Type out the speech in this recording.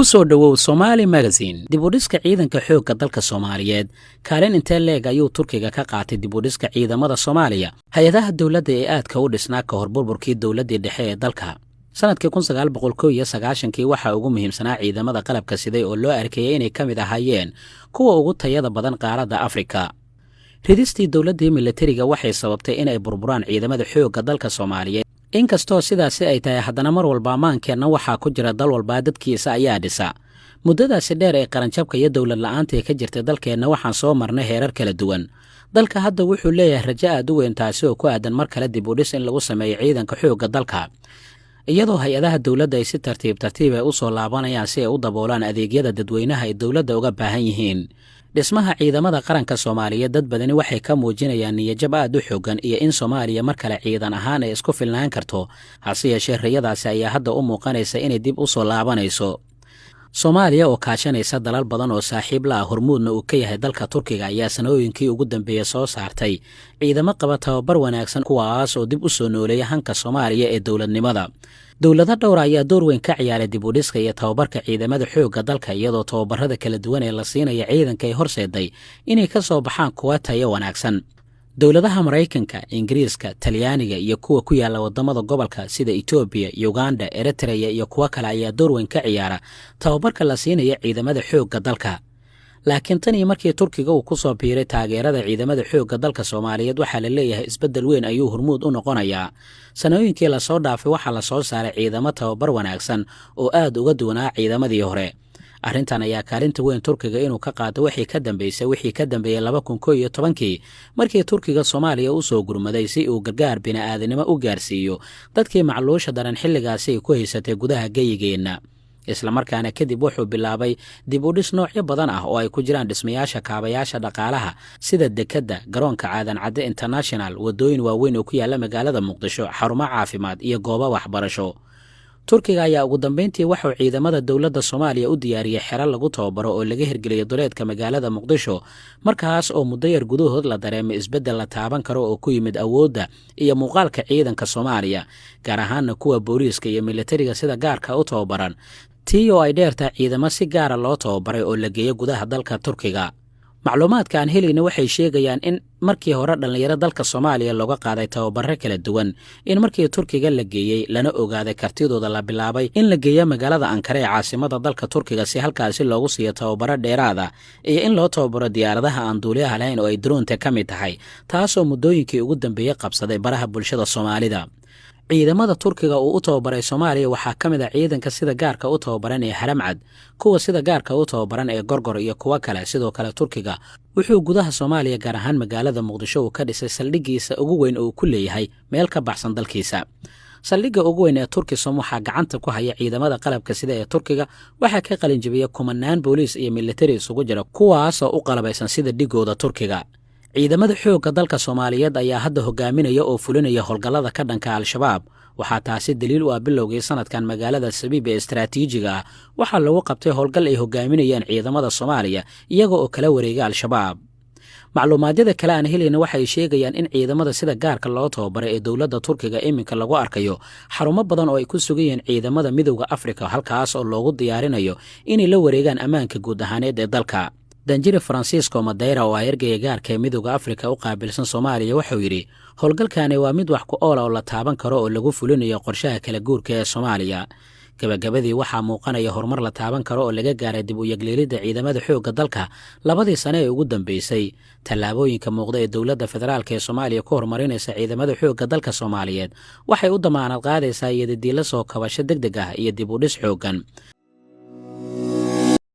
Ku soo dhowow Somaali Magazine. Dibudhiska ciidanka xoogga dalka Soomaaliyeed, kaalin intee leeg ayuu Turkiga ka qaatay dibudhiska ciidamada Soomaaliya? Hay-adaha dowladda ee aadka u dhisnaa ka hor burburkii dowladdii dhexe ee dalka sannadkii 1991-kii waxaa ugu muhiimsanaa ciidamada qalabka siday oo loo arkeeyey inay ka mid ahaayeen kuwa ugu tayada badan qaaradda Afrika. Ridistii dowladdii milatariga waxay sababtay inay burburaan ciidamada xoogga dalka Soomaaliyeed. Inkastoo sidaasi ay tahay, haddana mar walba amaankeenna waxaa ku jira dal walbaa dadkiisa ayaa dhisa. Muddadaasi dheer ee qaranjabka iyo dowlad la'aanta ee ka jirtay dalkeenna, waxaan soo marnay heerar kala duwan. Dalka hadda wuxuu leeyahay rajo aad u weyn, taasi oo ku aadan mar kale dib u dhis in lagu sameeyo ciidanka xoogga dalka, iyadoo hay-adaha dowladda ay si tartiib tartiib ay u soo laabanayaan si ay u daboolaan adeegyada dadweynaha ay dowladda uga baahan yihiin. Dhismaha ciidamada qaranka Soomaaliyeed, dad badani waxay ka muujinayaan niyajab aad u xoogan iyo in Soomaaliya mar kale ciidan ahaan ay isku filnaan karto. Hase yeeshee, rayadaasi ayaa hadda u muuqanaysa inay dib u soo laabanayso. Soomaaliya oo kaashanaysa dalal badan oo saaxiib la ah, hormuudna uu ka yahay dalka Turkiga, ayaa sanooyinkii ugu dambeeyey soo saartay ciidamo qaba tababar wanaagsan, kuwaas oo dib u soo nooleeya hanka Soomaaliya ee dowladnimada. Dowlado dhowra ayaa door weyn ka ciyaaray dib u dhiska iyo tababarka ciidamada xoogga dalka, iyadoo tababarada kala duwan ee la siinaya ciidanka ay horseeday inay ka soo baxaan kuwa tayo wanaagsan. Dowladaha Maraykanka, Ingiriiska, Talyaaniga iyo kuwa ku yaalla waddamada gobolka sida Etoobiya, Uganda, Eritreya iyo kuwo kale ayaa door weyn ka ciyaara tababarka la siinaya ciidamada xoogga dalka. Laakiin tan iyo markii Turkiga uu ku soo biiray taageerada ciidamada xoogga dalka Soomaaliyeed, waxaa la leeyahay isbeddel weyn ayuu hormuud u noqonayaa. Sanooyinkii lasoo dhaafay waxaa la soo saaray ciidamo tababar wanaagsan oo aad uga duwanaa ciidamadii hore. Arrintan ayaa kaalinta weyn Turkiga inuu ka qaato wixii ka dambeysay, wixii ka dambeeyey 2011-kii, markii Turkiga Soomaaliya u soo gurmaday si uu gargaar bini'aadanimo u gaarsiiyo dadkii macluusha daran xilligaasi ay ku haysatay gudaha geyigeenna. Islamarkaana kadib wuxuu bilaabay dib u dhis noocyo badan ah oo ay ku jiraan dhismayaasha kaabayaasha dhaqaalaha sida dekedda, garoonka Caadan Cadde International, waddooyin waaweyn oo ku yaalla magaalada Muqdisho, xarumo caafimaad iyo goobo waxbarasho. Turkiga ayaa ugu dambeyntii waxuu ciidamada dowladda Soomaaliya u diyaariyey xero lagu tababaro oo laga hirgeliyay duleedka magaalada Muqdisho, markaas oo muddo yar gudahood la dareemay isbeddel la taaban karo oo ku yimid awoodda iyo muuqaalka ciidanka Soomaaliya, gaar ahaana kuwa booliiska iyo militariga sida gaarka u tababaran, tii oo ay dheertaa ciidamo si gaara loo tababaray oo la geeyo gudaha dalka Turkiga. Macluumaadka aan helayna waxay sheegayaan in markii hore dhallinyaro dalka Soomaaliya looga qaaday tababaro kala duwan, in markii Turkiga la geeyey lana ogaaday kartidooda, la bilaabay in la geeyo magaalada Ankara ee caasimada dalka Turkiga si halkaasi loogu siiyo tababaro dheeraada iyo in loo tababaro diyaaradaha aan duuliyaha lahayn oo ay droonta ka mid tahay, taasoo muddooyinkii ugu dambeeyey qabsaday baraha bulshada Soomaalida. Ciidamada Turkiga uu u tababaray Soomaaliya waxaa ka mid a ciidanka sida gaarka u tababaran ee Haramcad, kuwa sida gaarka u tababaran ee Gorgor iyo kuwo kale. Sidoo kale, Turkiga wuxuu gudaha Soomaaliya, gaar ahaan magaalada Muqdisho, uu ka dhisay saldhiggiisa ugu weyn oo uu ku leeyahay meel ka baxsan dalkiisa. Saldhigga ugu weyn ee Turkisom waxaa gacanta ku haya ciidamada qalabka sida ee Turkiga. Waxaa ka qalinjabiya kumanaan booliis iyo militari isugu jira, kuwaasoo u qalabaysan sida dhigooda Turkiga. Ciidamada xoogga dalka Soomaaliyeed ayaa hadda hogaaminaya oo fulinaya howlgallada ka dhanka Al-Shabaab. Waxaa taasi daliil u ah bilowgii sanadkan magaalada Sabiib ee istaraatiijiga ah waxaa lagu qabtay howlgal ay hogaaminayeen ciidamada Soomaaliya, iyaga oo kala wareega Al-Shabaab. Macluumaadyada kale aan helayna waxay sheegayaan in ciidamada sida gaarka loo tababaray ee dowladda Turkiga iminka lagu arkayo xarumo badan oo ay ku sugan yihiin ciidamada Midowda Afrika, halkaas oo loogu diyaarinayo inay la wareegaan ammaanka guud ahaaneed ee dalka. Danjire Francisco Madeira oo ah ergeyga gaarka ee Midowda Afrika u qaabilsan Soomaaliya wuxuu yidhi: "Howlgalkani waa mid wax ku oola oo la taaban karo oo lagu fulinayo qorshaha kala guurka ee Soomaaliya." Gabagabadii, waxaa muuqanaya horumar la taaban karo oo laga gaaray dib u yagleelidda ciidamada xoogga dalka labadii sane ee ugu dambeysay. Tallaabooyinka muuqda ee dowladda federaalka ee Soomaaliya ku horumarinaysa ciidamada xoogga dalka Soomaaliyeed waxay u damaanad qaadaysaa iyadadiila soo kabasho deg deg ah iyo dib u dhis xooggan.